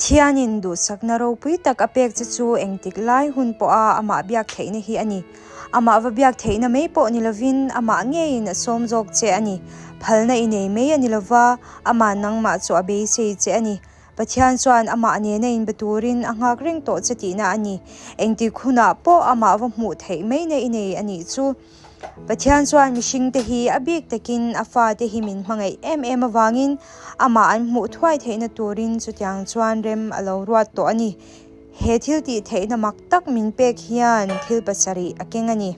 Pathianin duhsakna ropui tak a pek che chu engtik lai hun pawha amah biak theihna hi a ni. Amah va biak theihna mai pawh ni lovin amah ngeiin a sawm zawk che a ni. Phalna i nei mai a ni lova, amah nangmah chu a beisei che a ni. Pathian chuan amah nena inbe turin a nghak reng tawh che tihna a ni. Engtik hunah pawh amah va hmuh theih maina i nei a nih chu. Pathian chuan mihringte hi a bik takin a fate hi min hmangaih em em avangin amah an hmuh thuai theihna turin chutiang chuan rem a lo ruat tawh a ni. He thil tih theihna mak tak min pek hian thil pasarih a keng a ni.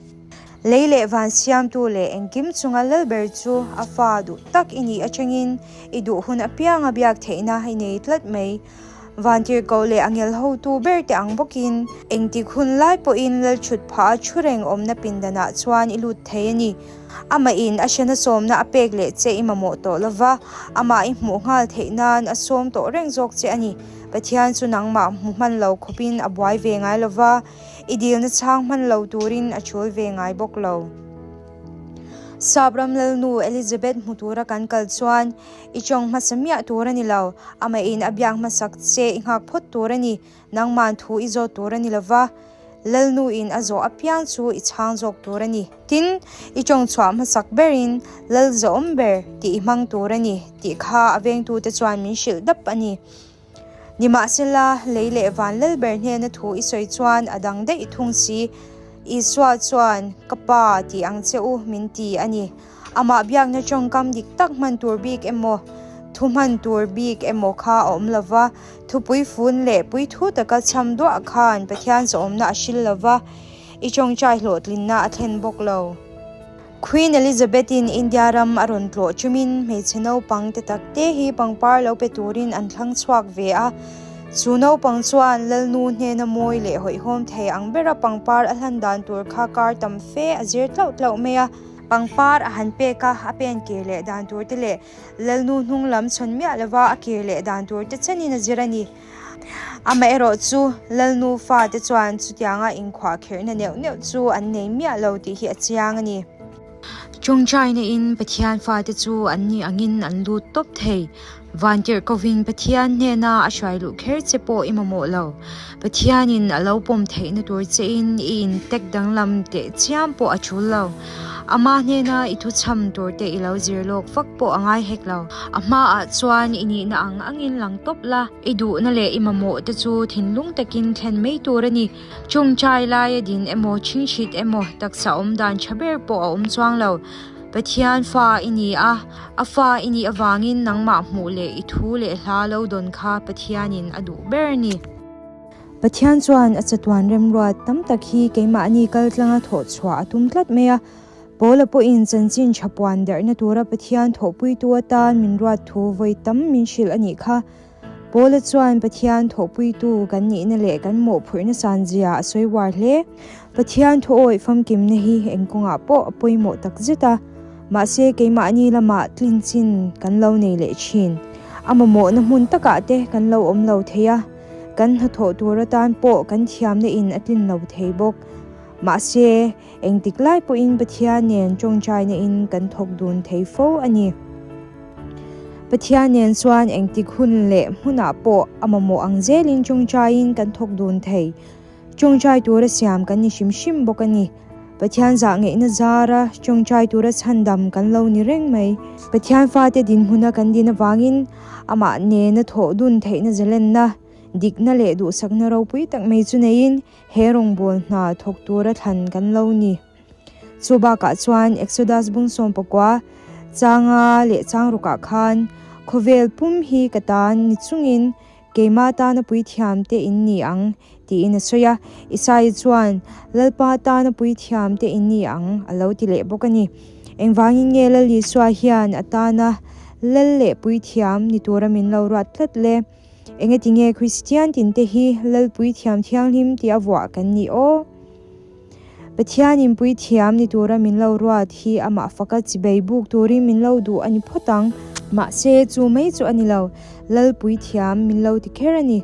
Lei leh van siamtu leh engkim chunga lal ber chu a fa duh tak i nih atangin i duh hun apianga biak theihna i nei tlat mai. Vantirhkoh leh a ngel hotu ber te ang bawkin engtik hun lai pawhin lal thut phah a thu reng awmna pindanah chuan i lut thei a ni. Amahin a hrena sawmna a pek leh che i mamawh tawh lova, amah i hmuh nghal theih nan a sawm tawh reng zawk che a ni. Pathian chu nangmah hmu hman lo khawpin a buai ve ngai lova, i dilna chhang hman lo turin a chul ve ngai bawk lo. Sap ram lalnu Elizabeth hmu tura kan kal chuan i tawng hmasa miah tur a ni lo, amahin a biak hmasak che i nghak phawt tur a ni, nangman thu i zawt tur a ni lova, lalnuin a zawh apiang chu i chhang zawk tur a ni. Tin, i tawng chhuah hmasak berin lal zawhawm ber tih i hmang tur a ni tih kha a vengtute chuan min hrilh dap a ni. Nimahsela, lei leh van lalber hnena thu i sawi chuan a dang daih thung si. Isua chuan, Ka Pa, ti ang che u, min ti a ni. Amah biakna tawngkam dik tak hman tur bik emaw, thu hman tur bik emaw kha a awm lo va, thupui fun leh puithu taka chham duah khan Pathian zawhawmna a hril lo va, i tawngtai hlawhtlinna a thlen bawk lo. Queen Elizabeth-in India ram a rawn tlawh chumin hmeichhe naupang te tak te hi pangpar lo pe turin an thlang chhuak ve a. Chu naupang chuan Lalnu hnena mawi leh hawihhawm thei ang bera pangpar a hlan dan tur kha kar tam fe a zir tlauh tlauh mai a. Pangpar a han pek a, a pen kir leh dan tur te leh Lalnu hnung lam chhawn miah lova a kir leh dan tur te chenin a zir a ni. Amaherawh chu, Lalnu fate chuan chutianga inkhuahkhirhna neuh neuh chu an nei miah lo tih hi a chiang a ni. Tawngtaina-in Pathian fate chu an nih angin an lut tawp thei. Vantirhkovin Pathian hnena a hruai luh kher che pawh i mamawh lo. Pathianin a lo pawm theihna tur chein i intek danglam teh chiam pawh a tul lo. Ama hnena i thuchham turte i lo zir lawk vak pawh a ngai hek lo. A hmaah chuan i nihna ang angin lang tawp la, i duhna leh i mamawh te chu thinlung takin thlen mai tur a ni. Chungchai laia din emaw, chhingchhit emaw, taksa awm dan tha ber pawh a awm chuang lo. Pathian fa i ni a, a fa i nih avangin nangmah hmuh leh i thu leh hla lo dawn kha Pathianin a duh ber a ni. Pathian chuan a chatuan remruat tam tak hi keimahni kaltlanga thawh chhuah a tum tlat mai a. Paula pawhin chanchin tha puan darhna tura Pathian thawhpuitu atan min ruat thu vawi tam min hrilh a nih kha. Paula chuan Pathian thawhpuitu kan nihna leh kan mawhphurhna sanzia a sawi uar hle. Pathian thuawih famkimna hi eng kawngah pawh a pawimawh tak zet a, mahse keimahni lamah tlinchin kan lo nei leh thin. A mamawhna hmun takah te kan lo awm lo thei a, kan hnathawh tur atan pawh kan thiamna in a tlin lo thei bawk. Mahse, engtik lai pawhin Pathian nen tawngtaina in kan thawk dun thei fo a ni. Pathian nen chuan engtik hun leh hmunah pawh a mamawh ang zelin tawngtaiin kan thawk dun thei. Tawngtai tura siam kan ni hrim hrim bawk a ni. Pathian zah ngeihna zara tawngtai tura chhandam kan lo ni reng mai. Pathian fate dinhmuna kan din avangin amah nena thawh dun theihna zalenna, dikna leh duhsakna ropui tak mai chu neiin He rawngbâwl hna thawk tura thlan kan lo ni. Chu bâkah chuan Exodus bung sawmpakua chânga leh châng rukah khân khawvêl pum hi ka tân ni chungin keimah tâna puithiamte in ni ang tiin a sawi a. Isaia chuan, Lalpa tâna puithiamte in ni ang a lo ti leh bawk a ni. Engvângin nge Lal Isua hian a tâna lal leh puithiam ni tura min lo ruat tlat le? Engatinge Kristian tinte hi Lalpui Thiam Thianghlim tia vuah kan nih aw? Pathianin puithiam ni tura min lo ruat hi amah faka chibei buk turin min lo duh a ni phawt ang. Mahse, chu mai chu a ni lo, Lalpui Thiam min lo ti kher a ni.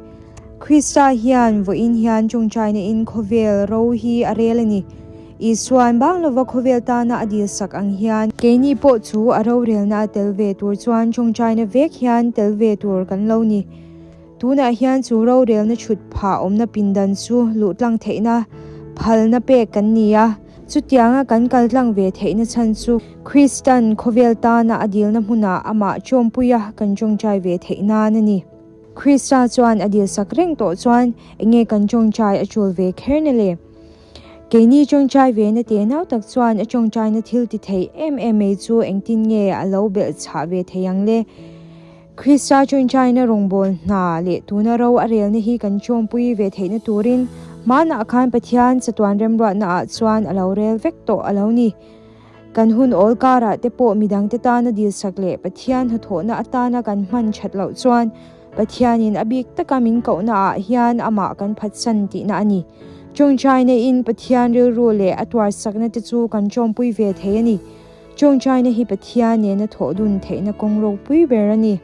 Krista hian vawiin hian tawngtaina in khawvel ro hi a rel a ni. Isuan bang lova khawvel tana a dilsak ang hian, keini pawh chu a rorelna a tel ve tur chuan tawngtaina vek hian tel ve tur kan lo ni. Tunah hian chu rorelna chhut phah awmna pindan chu luh tlang theihna phalna pek kan ni a. Chutianga kan kal tlang ve theihna chhan chu Kristan khawvel tana a dilna hmunah amah chawmpuia kan tawngtai ve theih nan a ni. Krista chuan a dilsak reng tawh chuan enge kan tawngtai a tul ve kher na le? Keini tawngtai ve na te nau tak chuan a tawngtaina thil ti thei em em mai chu engtin nge a lo belh chhah ve thei ang le? Krista tawngtaina rawngbâwl hna leh tuna ro a relna hi kan tawngpui ve theihna turin hmanah khan Pathian chatuan remruatnaah chuan a lo rel vek tawh a lo ni. Kan hun awl karah te pawh midangte tana dilsak leh Pathian hnathawhna atana kan hman that loh chuan Pathianin a bik taka min kohnaah hian amah kan phatsan tihna a ni. Tawngtaina in Pathian rilru leh a tuarsakna te chu kan tawmpui ve thei a ni. Tawngtaina hi Pathian nena thawh dun theihna kawng ropui ber a ni.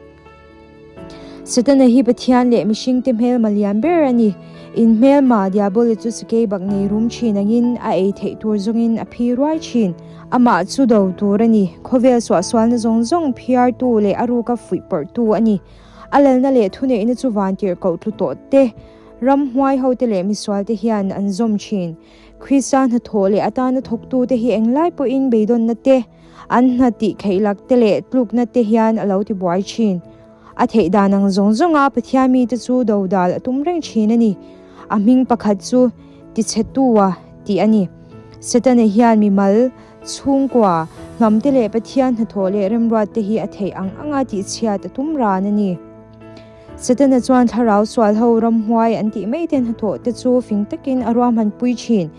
Setana hi Pathian leh mihringte hmelma lian ber a ni. In hmelma Diabolo chu sakei bak nei rum thin angin a ei theih tur zawngin a phi ruai thin. Amah chu do tur a ni. Khawvel suahsualna zawng zawng phiartu leh a ruka fuihpawrhtu a ni. A lalna leh thuneihna chu vantirhkoh tlu tawh te, ramhuai hote leh misualte hian an zawm thin. Krista hnathawh leh atana thawktute hi englai pawhin beidawnna te, an hna tih kheih lak te leh tlukna te hian a lo ti buai thin. A theih dan ang zawng zawnga Pathian mite chu dodal a tum reng thin a ni. A hming pakhat chu Tichhetua tih a ni. Setana hian mimal, chhungkua, hnamte leh Pathian hnathawh leh remruatte hi a theih ang anga tihchhiat a tum ran a ni. Setana chuan thlarau sual ho ramhuai an tih mai te hnathawh te chu fing takin a ruahman pui thin.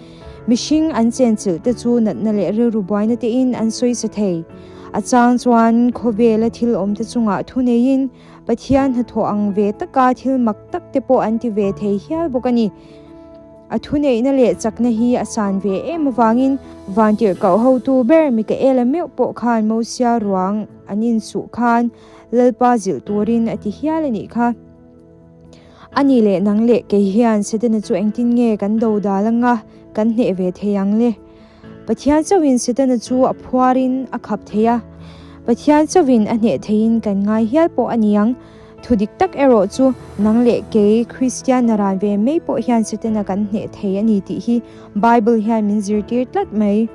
Mihring an chenchilh te chu natna leh rilru buaina tein an sawisa thei. A chang chuan khawvela thil awm te chungah thu neiin Pathian hnathawh ang ve taka thil mak tak te pawh an ti ve thei hial bawk a ni. A thuneihna leh chakna hi a san ve em avangin vantirhkoh hotu ber Mikaela meuh pawh khan Mosia ruang an insuh khan Lalpa zilh turin a ti hial a nih kha. A ni leh nang leh kei hian Setana chu engtin nge kan do dal anga kan hneh ve thei ang le? Pathian chauhin Setana chu a phuarin a khap thei a, Pathian chauhin a hneh theiin kan ngai hial pawh a ni ang. Thu dik tak erawh chu nang leh kei Kristian naran ve mai pawh hian Setana kan hneh thei a ni tih hi Bible hian min zirtir tlat mai.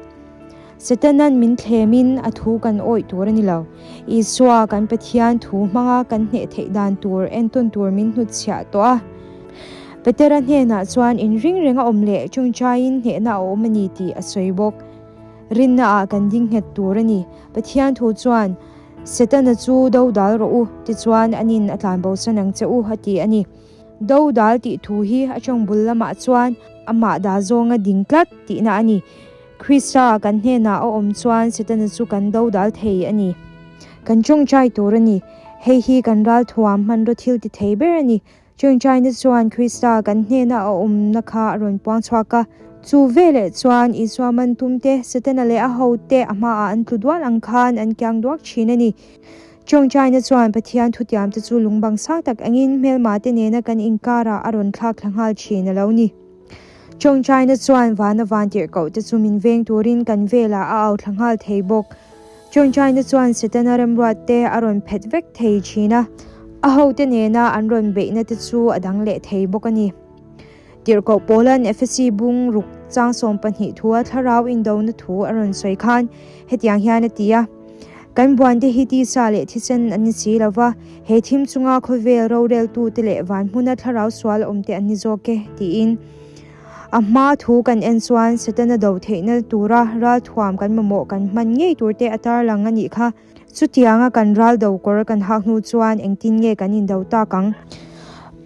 Setanan min thlemin a thu kan awih tur a ni lo. Isua kan Pathian thu hmanga kan hneh theih dan tur entawn tur min hnutchhiah tawh a. Petera hnenah chuan inring reng a awm leh tawngtaiin hnehna a awm a ni tih a sawi bawk. Rinnaah kan ding nghet tur a ni. Pathian thu chuan, Setana chu dodal rawh u, tichuan anin a tlanbosan ang che u, a ti a ni. Dodal tih thu hi a tawng bul lamah chuan amah dah zawnga ding tlat tihna a ni. Krista kan hnenah a awm chuan Setana chu kan dodal thei a ni. Kan tawngtai tur a ni. Hei hi kan ralthuam hmanraw thil ti thei ber a ni. Tawngtaina chuan Krista kan hnena a awmna kha a rawn puang chhuak a. Chu veleh chuan Isua man tumte, Setana leh a hote a hmaah an tlu dual ang khan an kiang duak thin a ni. Tawngtaina chuan Pathian thutiamte chu lungbang sang tak angin hmelmate nena kan inkarah a rawn thlak thla nghal thin a lo ni. Tawngtaina chuan vana vantirhkoh te chu min veng turin kan velah a au thla nghal thei bawk. Tawngtaina chuan Setana remruat te a rawn phet vek thei thin a, a hote nena an rawn beihna te chu a dang leh thei bawk a ni. Tirhkoh Paula'n Efesi bung ruk chang 12 thua thlarau indona thu a rawn sawi khan hetiang hian a ti a, Kan buante hi tisa leh thisen an ni si lo va, he thim chunga khawvel roreltute leh van hmuna thlarau sual awmte an ni zawk e, tiin. A hma thu kan en chuan Setana do theihna tura ralthuam kan mamawh kan hman ngei turte a tarlang a nih kha. Chutianga kan ral do kawr kan hak hnu chuan engtin nge kan indo tak ang?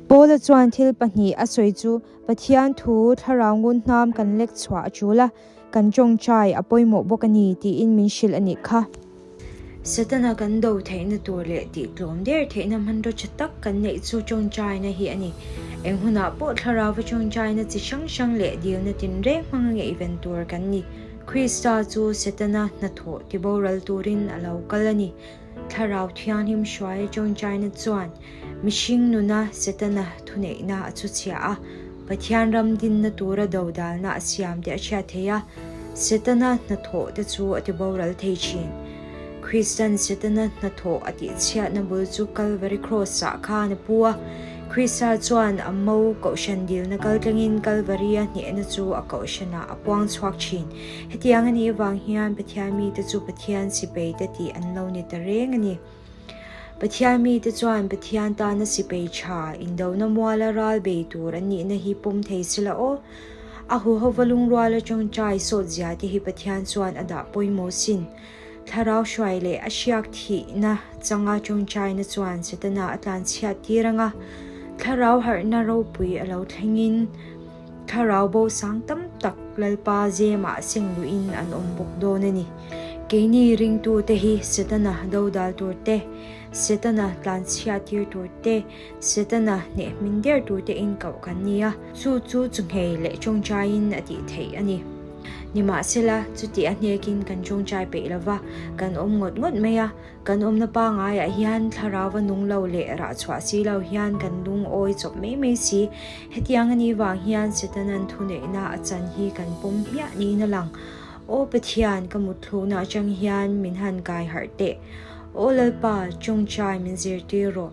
Paula chuan thil pahnih a sawi chu Pathian thu thlarau ngun hnam kan lek chhuah a tul a, kan tawngtai a pawimawh bawk a ni tiin min hrilh a nih kha. Setana kan do theihna tur leh tih tlawm der theihna hmanraw tha tak kan neih chu tawngtaina hi a ni. Eng hunah pawh thlarauva tawngtaina chi hrang hrang leh dilna tinreng hmanga ngaihven tur kan ni. Krista chu Setana hnathawh tiboral turin a lo kal a ni. Thlarau Thianghlim hruai tawngtaina chuan mihring nuna Setana thuneihna a chhuchhiah a, Pathian ram dinna tura dodalna a siam te a hriat thei a, Setana hnathawh te chu a tiboral thei thin. Kristan Setana hnathawh a tihchhiatna bul chu Kalvari Kraws-ah khan a pu a. Krista chuan a mo kohhran dilna kaltlangin Kalvari-a hnehna chu a kohhranah a puang chhuak thin. Hetiang a nih avang hian Pathian mite chu Pathian sipai te tih an lo ni ta reng a ni. Pathian mite chuan Pathian tana sipai tha, indona muala ral bei tur an nihna hi pawm thei sela aw. A huhova lungruala tawngtai sawt zia te hi Pathian chuan a dah pawimawh sin. Thlarau hruai leh a hriak thihna changa tawngtaina chuan Setana a tlanchhiat tir ang a, thlarau harhna ropui a lo thlengin thlarau bo sang tam tak Lalpa zemah seng luhin an awm bawk dawn a ni. Keini ringtute hi Setana dodal tur te, Setana tlanchhiat tir tur te, Setana hneh hmin der tur te in koh kan ni a, chu chu chunghei leh tawngtaiin a tih theih a ni. Nimahsela, chuti a hnekin kan tawngtai peih lo va, kan awm ngawt ngawt mai a. Kan awmna pangaiah hian thlarau a nung lo leh rah chhuah si lo hian kan lungawi chawp mai mai si. Hetiang a nih vang hian Setanan thuneihna a chan hi kan pawm hmiah niin a lang. Aw Pathian, ka mutthlukna atang hian min han kai harh teh. Aw Lalpa, tawngtai min zirtir rawh.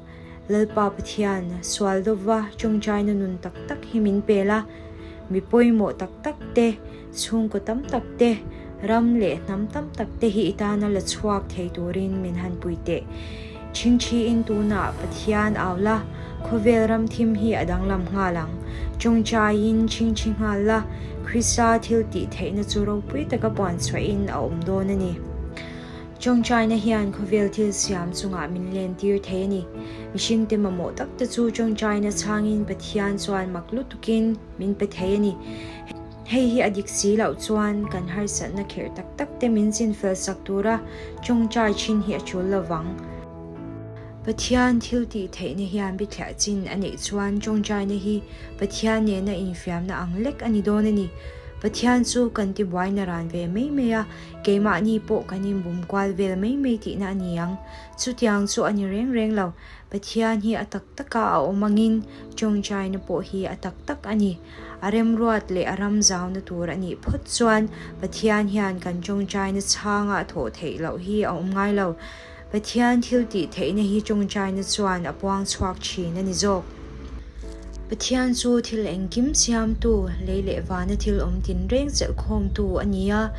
Lalpa Pathian, sual dova tawngtaina nun tak tak hi min pel a, mi pawimawh tak tak te, chhungkaw tam tak te, ram leh hnam tam tak te hi i tana la chhuak thei turin min han pui teh. Chhingchhiin tunah Pathian au la, khawvel ram thim hi a danglam nghal ang. Tawngtaiin chhingchhi nghal la, Krista thil tih theihna chu ropui taka puan chhuahin a awm dawn a ni. Tawngtaina hian khawvel thil siam chungah min lentir thei a ni. Mihringte mamawh tak te chu tawngtaina chhangin Pathian chuan mak lutukin min pe thei a ni. Hei hi a dik si loh chuan kan harsatna kherh tak tak te min chinfel sak tura tawngtai thin hi a tul lo vang. Pathian thil tih theihna hian bithliah chin a neih chuan tawngtaina hi Pathian nena infiamna ang lek a ni dawn a ni. Pathian chu kan tibuai naran ve mai mai a, Keimahni pawh kan inbum kual vel mai mai tihna a ni ang. Chutiang chu a ni reng reng lo. Pathian hi a tak taka a awm angin tawngtaina pawh hi a tak tak a ni. A remruat leh a ram zauna tur a nih phawt chuan Pathian hian kan tawngtaina chhanga a thawh theih loh hi a awm ngai lo. Pathian thil tih theihna hi tawngtaina chuan a puang chhuak thin a ni zawk. Pathian chu thil engkim siamtu, lei leh vana thil awm tinreng chelhkhawmtu a ni a.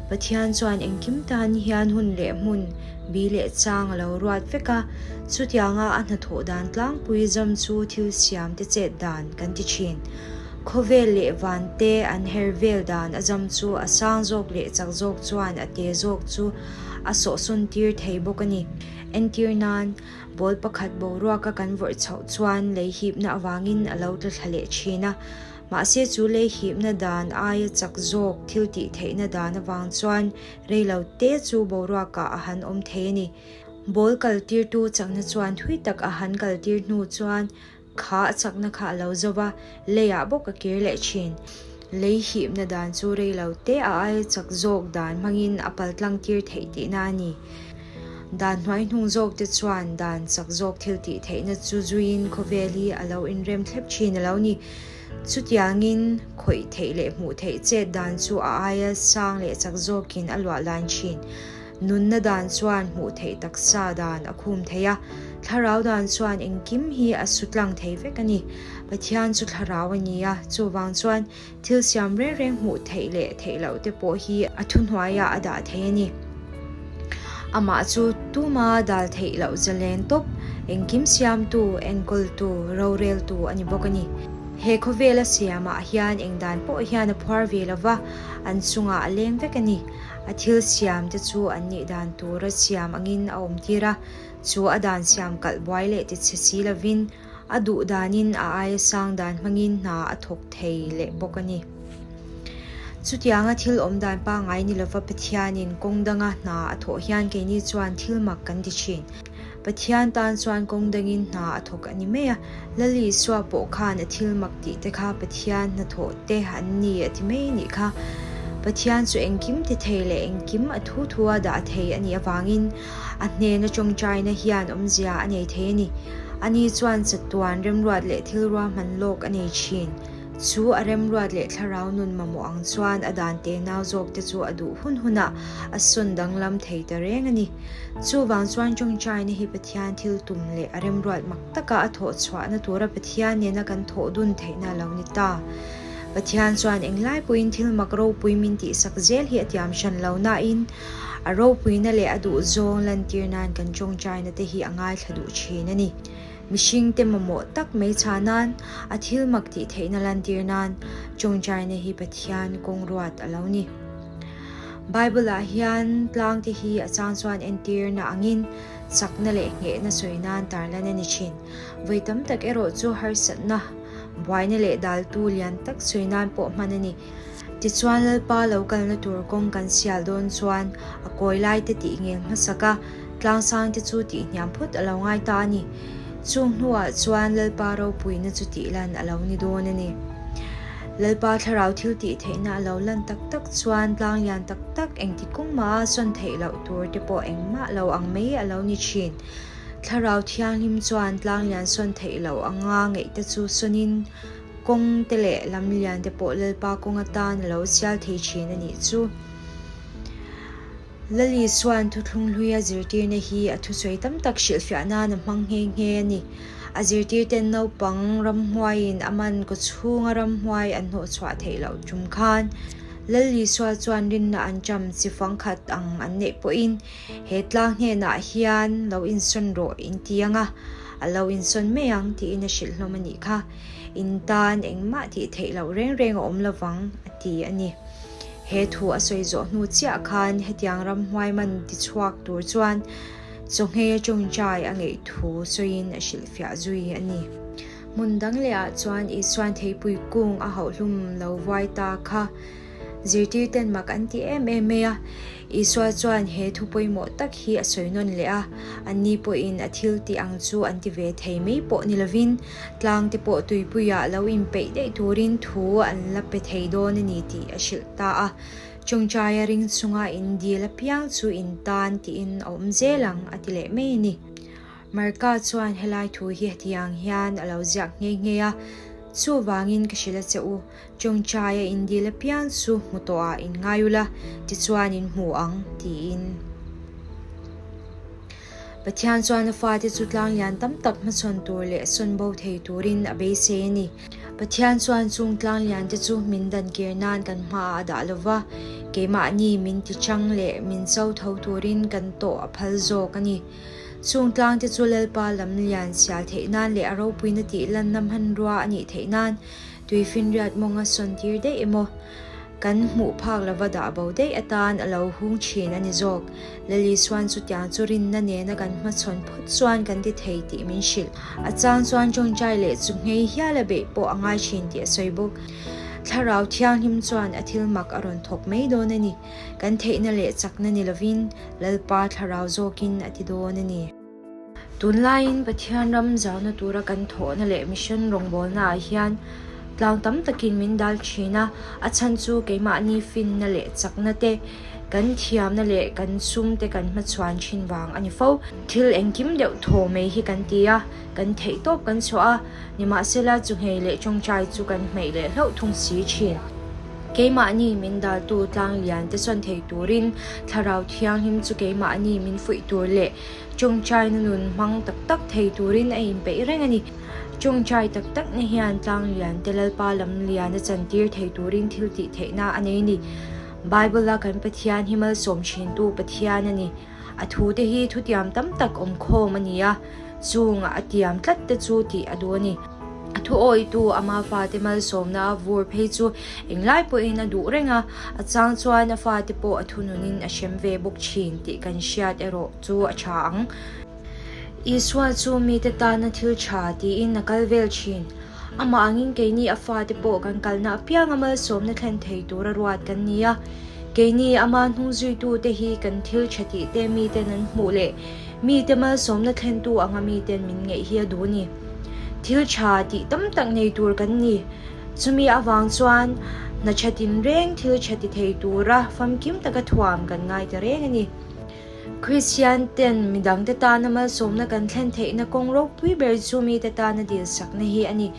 Pathian chuan engkim tan hian hun leh hmun, bi leh chang a lo ruat vek a. Chutianga a hnathawh dan tlangpui zam chu thil siamte chet dan kan ti thin. Khawvel leh vante an her vel dan a zam chu a sang zawk leh chak zawk chuan a te zawk chu a sawhsawn tir thei bawk a ni. Entir nan, ball pakhat boruaka kan vawrh chhoh chuan lei hipna avangin a lo tla thla leh thin a. Mahse chu lei hipna dan aia chak zawk thil tih theihna dan avang chuan rei lo te chu boruakah a han awm thei a ni. Ball kal tirtu chakna chuan thui tak a han kal tir hnu chuan Kha a chakna kha a lo zo va, leiah bawk a kir leh thin. Lei hipna dan chu rei lo te a aia chak zawk dan hmangin a paltlang tir theih tihna a ni. Dan hnuai hnung zawk te chuan dan chak zawk thil tih theihna chu zuiin khawvel hi a lo inrem thlep thin a lo ni. Chutiangin khawih theih leh hmuh theih chet dan chu a aia sang leh chak zawkin a luah lan thin. Nunna dan chuan hmuh theih taksa dan a khum thei a, thlarau dan chuan engkim hi a su tlang thei vek a ni. Pathian chu thlarau a ni a, chuvang chuan thil siam reng reng hmuh theih leh theih loh te pawh hi a thuhnuaiah a dah thei a ni. Amah chu tuma dal theih loh zalen tawp, engkim siamtu, enkawltu, roreltu a ni bawk a ni. He khawvela siamah hian eng dan pawh hian a phuar ve lo va, an chungah a leng vek a ni. A thil siam te chu an nih dan tura siam angin a awm tir a, chu a dan siam kalh buai leh ti chhe si lovin a duh danin a aia sang dan hmangin hna a thawk thei leh bawk a ni. Chutianga thil awm dan pangngai ni lova Pathianin kawng danga hna a thawh hian keini chuan thil mak kan ti thin. Pathian tan chuan kawng dangin hna a thawk a ni mai a, Lal Isua pawh khan a thil mak tih te kha Pathian hnathawh te an ni a ti mai nih kha. Pathian chu engkim ti thei leh engkim a thu thu a dah thei a nih avangin a hnena tawngtaina hian awmzia a nei thei a ni. Ani chuan chatuan remruat leh thil ruahman lawk a nei thin. Chu a remruat leh thlarau nun mamawh ang chuan a dan tenau zawk te chu a duh hun hunah a sawn danglam thei ta reng a ni. Chuvang chuan tawngtaina hi Pathian thil tum leh a remruat mak taka a thawh chhuahna tura Pathian nena kan thawh dun theihna a lo ni ta. Pathian chuan englai pawhin thil mak ropui min tihsak zel hi a tiam hran lo nain a ropuina leh a duhzawng lantir nan kan tawngtaina te hi a ngaithla duh thin a ni. Mihringte mamawh tak mai chha nan, a thil mak tih theihna lantir nan tawngtaina hi Pathian kawng ruat a lo ni. Bible-ah hian tlangte hi a chang chuan entirna angin chakna leh nghehna sawi nan tarlan a ni thin. Vawi tam tak erawh chu harsatna, buaina leh daltu lian tak sawi nan pawh hman a ni. Tichuan Lalpa lo kalna tur kawng kan sial dawn chuan a kawi lai te tih ngel hmasak a, tlangsang te chu tih hniam phawt a lo ngai ta a ni. Chung hnuah chuan Lalpa ropuina chu tih lan a lo ni dawn a ni. Lalpa thlarau thil tih theihna a lo lan tak tak chuan tlang lian tak tak engti kawng maha sawn theih loh tur te pawh engmah lo ang mai a lo ni thin. Thlarau thianghlim chuan tlang lian sawn theih loh anga ngeih te chu sawnin, Kawng te leh lam lian te pawh Lalpa kawng atan a lo sial thei thin a nih chu. Lali chuan thuthlung hluia zirtirna hi a thusawi tam tak hrilhfiah nan a hmang nghe nghe a ni. A zirtirten naupang ramhmuaiin a man kawchhunga ramhmuai an hnawhchhuah theih loh tum khan Lal Isua chuan rinna an cham chi fangkhat ang an neih pawhin he tlang hnenah hian lo insawn rawh in ti ang a, a lo insawn mai ang tiin a hrilh hlawm a nih kha. In tan engmah tih theih loh reng reng a awm lovang, a ti a ni. He thu a sawi zawh hnu chiah khan hetiang ramhuai man tichhuak tur chuan chawnghei a tawngtai a ngeih thu sawiin a hrilhfiah zui a ni. Hmun dang lehah chuan Isuan theipui kung a hauhhlum lo vuai ta kha Zirtirten mak an ti em em mai a, Isua chuan he thu pawimawh tak hi a sawi nawn leh a, anni pawhin a thil tih ang chu an ti ve thei mai pawh ni lovin, tlangte pawh tuipuiah lo inpeih daih turin thu an la pe thei dawn a ni tih a hrilh ta a. Chawngchaia ring chunga in dil apiang chu in tan tiin a awm zel ang a ti leh mai a ni. Marka chuan helai thu hi hetiang hian a lo ziak nghe nghe a, Chuvangin ka hrilh a che u, Chawngchaia in dil apiang chu hmu tawhah in ngai ula, tichuan in hmu ang, tiin. Pathian chuan a fate chu tlang lian tam tak hmachhawn tur leh sawn bo thei turin a beisei a ni. Pathian chuan chung tlang lian te chu min dan kir nan kan hmaah a dah lo va, keimahni min ti chang leh min cho tho turin kan tawh a phal zawk a ni. Chung tlangte chu Lalpa lam lian sial theih nan leh a ropuina tih lanna hmanrua a nih theih nan tuifinriat mawnga sawn tir daih emaw, kan hmuh phak lova dah bo daih atan a lo hung thin a ni zawk. Lali chuan chutiang chu rinna nena kan hmachhawn phawt chuan kan ti thei tih min hrilh. A chang chuan tawngtai leh chu nghei hial a beih pawh a ngai thin tih a sawi bawk. Thlarau Thianghlim chuan a thil mak a rawn thawk mai dawn a ni. Kan theihna leh chakna ni lovin Lalpa thlarau zawkin a ti dawn a ni. Tunlaiin Pathian ram zauna tura kan thawhna leh mission rawngbawlnaah hian tlang tam takin min dal thin a, a chhan chu keimahni finna leh chakna te, kan thiamna leh kan sum te kan hmachhuan thin vang a ni fo. Thil engkim deuh thaw mai hi kan ti a, kan theihtawp kan chhuah a, nimahsela chunghei leh tawngtai chu kan hmeih leh hlauh thung si thin. Keimahni min daltu tlang lian te sawn thei turin Thlarau Thianghlim chu keimahni min fuih tur leh tawngtaina nun hmang tak tak thei turin a inpeih reng a ni. Tawngtai tak takna hian tlang lian te Lalpa lam lian a chantir thei turin thil tih theihna a nei a ni. Bible-a kan Pathian hi malsawm thintu Pathian a ni. A thute hi thutiam tam tak awm khawm a ni a, chung a tiam tlat te chu tih a duh a ni. A thu awitu ama fate malsawmna a vur phei chu englai pawhin a duh reng a, a chang chuan a fate pawh a thununin a hrem ve bawk thin tih kan hriat erawh chu a tha ang. Isua chu mite tana thil tha tiin a kal vel thin. Amah angin keini a fate pawh kan kalna apianga malsawmna thlen thei tura ruat kan ni a. Keini ama hnungzuitute hi kan thil tha tihte miten an hmuh leh mite malsawmna thlentu anga miten min ngeih hi a duh a ni. Thil tha tih tam tak nei tur kan ni. Chumi avang chuan hna tha tinreng thil tha ti thei tura famkim taka thuam kan ngai ta reng a ni. Kristian ten midangte tana malsawmna kan thlen theihna kawng ropui ber chu mite tana dilsakna hi a ni.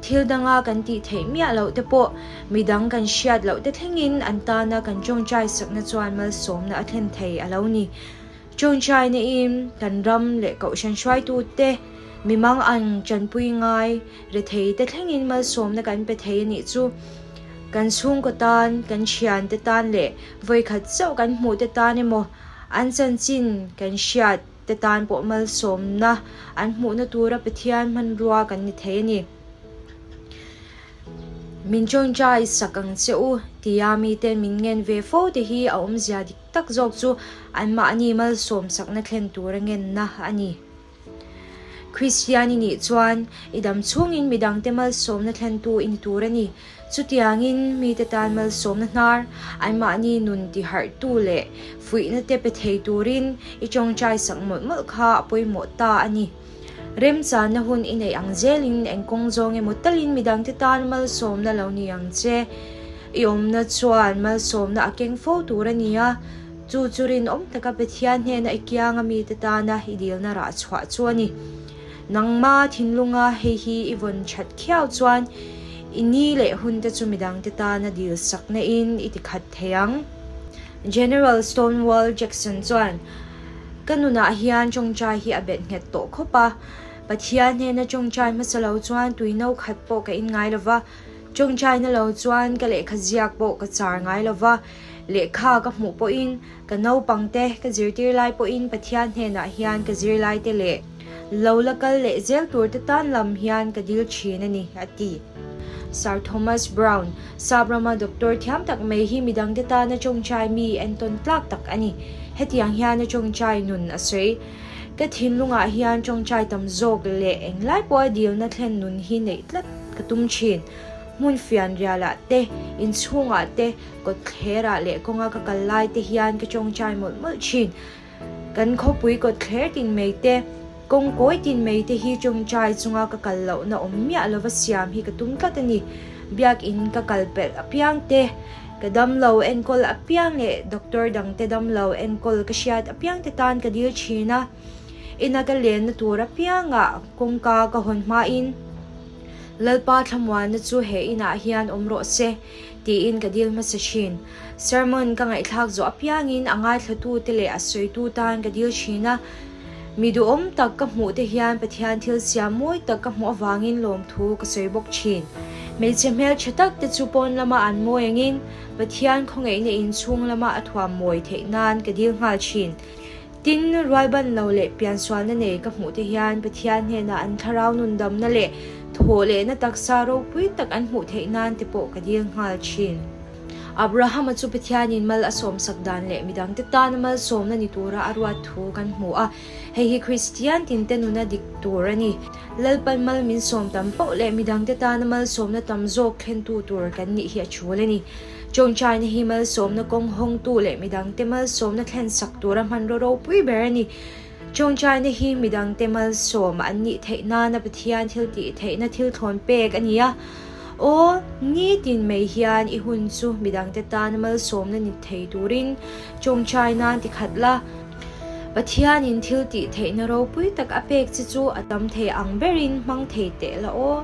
Thil danga kan tih theih miah loh te pawh midang kan hriat loh te thlengin an tana kan tawngtai sakna chuan malsawmna a thlen thei a lo ni. Tawngtaina in kan ram leh kohhran hruaitu te, mimang ang tanpui ngai rethei te thlengin malsawmna kan pe thei a nih chu. Kan chhungkaw tan, kan thian te tan leh vawikhat chauh kan hmuh te tan emaw an chanchin kan hriat te tan pawh malsawmna an hmuhna tura Pathian hmanrua kan ni thei a ni. Min tawngtai sak ang che u tia miten min ngen ve fo te hi a awmzia dik tak zawk chu anmahni malsawm sakna thlen tura ngenna a ni. Kristian i nih chuan i dam chhungin midangte malsawmna thlentu i ni tur a ni. Chutiangin mite tan malsawmna hnar, anmahni nun tiharhtu leh fuihna te pe thei turin i tawngtai sak mawlh mawlh kha a pawimawh ta a ni. Remchanna hun i neih ang zelin eng kawng zawng emaw talin midangte tan malsawmna lo ni ang che. I awmna chuan malsawmna a keng fo tur a ni a. Chu chu rinawm taka Pathian hnena i kianga mite tana i dilna rah chhuah chu a ni. Nangma thinlunga hei hi i vawn that khiau chuan i ni leh hunte chu midangte tana dil sakna in i tikhat thei ang. General Stonewall Jackson chuan, Ka nunah hian tawngtai hi a bet nghet tawh khawp a. Pathian hnena tawngtai hmasa lo chuan tui no khat pawh ka in ngai lova, tawngtaina lo chuan ka lehkha ziak pawh ka char ngai lova, Lehkha ka hmuh pawhin, ka naupangte ka zirtir lai pawhin Pathian hnenah hian ka zirlaite leh lo la kal leh zel turte tan lam hian ka dil thin a ni, a ti. Sir Thomas Browne, Sap rama doctor thiam tak mai hi midangte tana tawngtai mi entawn tlak tak a ni. Hetiang hian a tawngtai nun a sawi. Ka thinlungah hian tawngtai tam zawk leh englai pawha dilna thlen nun hi neih tlat ka tum thin. Hmun fianrialah te, inchhungah te, kawtthlerah leh kawnga ka kal lai te hian ka tawngtai mawlh mawlh thin. Kan khawpui kawtthler tin mai te, kawng kawi tin mai te hi tawngtai chunga ka kal lohna awm miah lova siam hi ka tum tlat a ni. Biakin ka kal pelh apiang te, ka damlo enkawl apiang leh doctor dangte damlo enkawl ka hriat apiang te tan ka dil thin a. Ina ka lenna tur apiangah kawngka ka hawn hmain, Lalpa thlamuanna chu he inah hian awm rawh se, tiin ka dil hmasa thin. Sermon ka ngaihthlak zawh apiangin a ngaithlatute leh a sawitu tan ka dil thin a. Mi duhawm tak ka hmuh te hian Pathian thil siam mawi tak ka hmuh avangin lawmthu ka sawi bawk thin. Hmeichhe hmeltha tak te chu pawn lama an mawi angin Pathian khawngaihna inchhung lama a thuam mawi theih nan ka dil nghal thin. Tin, rualban lo leh piansualna nei ka hmuh te hian Pathian hnenah an thlarau nundamna leh thawh lehna taksa ropui tak an hmuh theih nan te pawh ka dil nghal thin. Abrahama chu Pathianin mal a sawmsak dan leh midangte tana malsawmna ni tura a ruat thu kan hmu a, hei hi Kristian tinte nuna dik tur a ni. Lalpan mal min sawm tam poh leh midangte tana malsawmna tam zawk thlentu tur kan nih hi a tul a ni. Chawngchaina hi malsawmna kawng hawngtu leh midangte malsawmna thlensak tura hmanraw ropui ber a ni. Chawngchaina hi midangte malsawm an nih theih nana Pathian thil tih theihna thil thlawn pek a ni a. Aw, nitin mai hian i hun chu midangte tana malsawmna ni thei turin chawngchai nan ti khat la. Pathianin thil tih theihna ropui tak a pek che chu a tam thei ang berin hmang thei teh la aw.